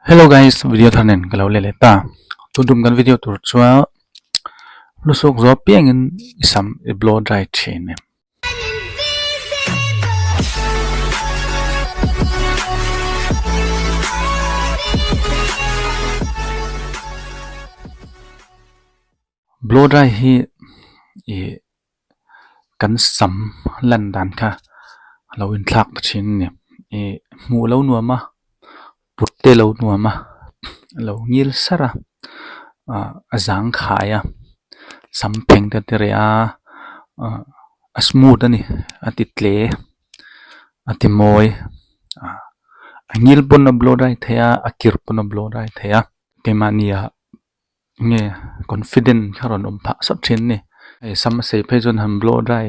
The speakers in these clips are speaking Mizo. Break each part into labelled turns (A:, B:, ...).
A: Hello guys video thar nen ka lo let leh ta tun tum kan video tur chuan lusuk zawh piangin i sam i blow dry thin em. Blow dry hi ih kan sam lan dan kha a lo inthlak ta thin a ni. Ih hmuh a lo nuam a put te a lo nuam a a lo ngil sar a ah a zang khai a sam pheng te a ti reh a ah a smooth a ni a ti tle a ti mawi ah a ngil pawn a blow dry theih a a kir pawn a blow dry theih a keimahni ah. Nge confident kha rawn awm phah sawt thin a ni. Hei sam a sei phei chuan han blow dry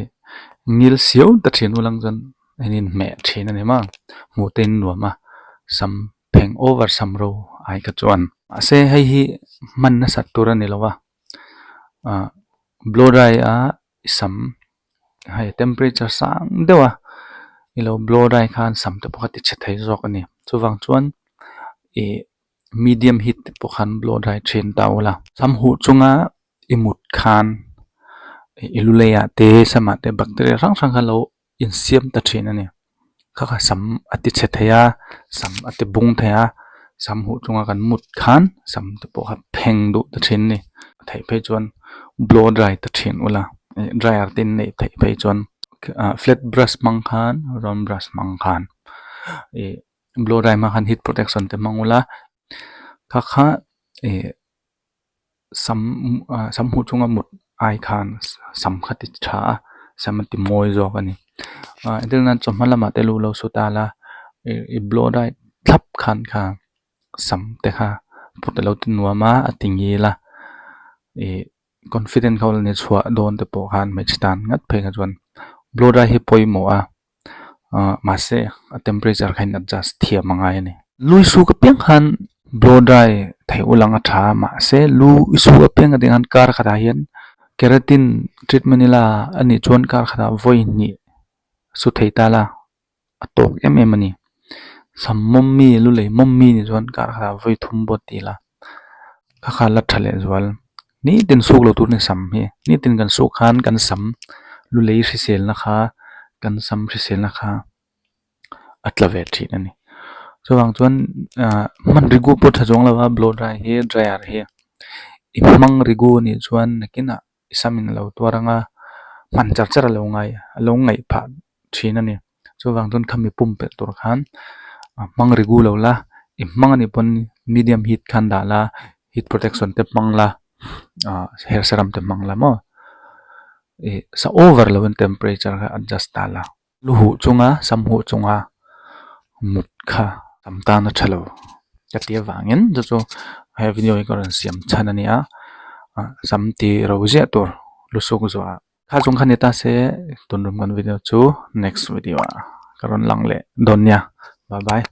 A: ngil siau ta thin ulang chuan a inhmeh thin a ni maw. Hmuh te in nuam a, sam pheng over sam ro ai kha chuan. Mahse hei hi hman nasat tur a ni lo a, ah blow dry a i sam hei temperature sang deuh a i lo blow dry khan sam te pawh kha ti chhe thei zawk a ni. Chuvang chuan ih. Medium heat te pawh khan blow dry thin ta ula. Sam huh chunga i mut khan i lu leiah te samah te bacteria hrang hrang kha lo insiam ta thin a ni. Kha kha sam a ti chhe thei a, sam a ti bung thei a, sam huh chunga kan mut khan sam te pawh kha pheng duh ta thin a ni. A theih phei chuan blow dry ta thin ula, dryer te in neih theih phei chuan flat brush hmang khan round brush hmang khan ih. Blow dry hmang khan heat protection te hmang ula kha kha ih sam ah sam huh chunga mut ai khan sam kha ti tha a sam a ti mawi zawk a ni ah entir nan chawhma lamah te lu lo su ta la ih i blow dry thlap khan kha sam te kha put a lo ti nuam a a ti ngil a ih confident kha ni chhuah dawn te pawh khan hmeichhe tan ngat phei kha chuan blow dry hi pawimawh a. Ahh mahse a temperature kha in adjust thiam a ngai a ni. Lu i suk apiang khan blow dry theih ulang a tha a mahse lu i suk apiang a ding khan kar khatah hian keratin treatment ila a nih chuan kar khatah vawi hnih su thei ta la a tawk em em a ni. Sam mawm mi lu lei mawm mi nih chuan kar khatah vawi thum pawh ti ila kha kha la tha leh zual. Nitin suk lo tur a ni sam hi nitin kan suk khan kan sam lu lei hriselna kha kan sam hriselna kha a tla ve thin a ni. Chuvang chuan ah hman rigu pawh tha chuang lo a blow dry hi dryer hi i hmang rigu a nih chuan nakinah i sam in a lo tuar ang a hman char char a lo ngai a lo ngaih phah thin a ni. Chuvang chuan khami pumpelh tur khan hmang rigu lo la i hmang anih pawn medium heat khan dah la heat protection te hmang la ah hair serum te hmang la maw ih sa over lo in temperature kha adjust ta la lu huh chunga sam huh chunga mut kha tam tan a tha lo ka ti avangin chu chu he video hi ka rawn siam chhan a ni a ah sam tih ro ziah tur lusuk zuah. Kha chung kha ni ta se tun rum kan video chu next video ah ka rawn lang leh dawn nia bye bye.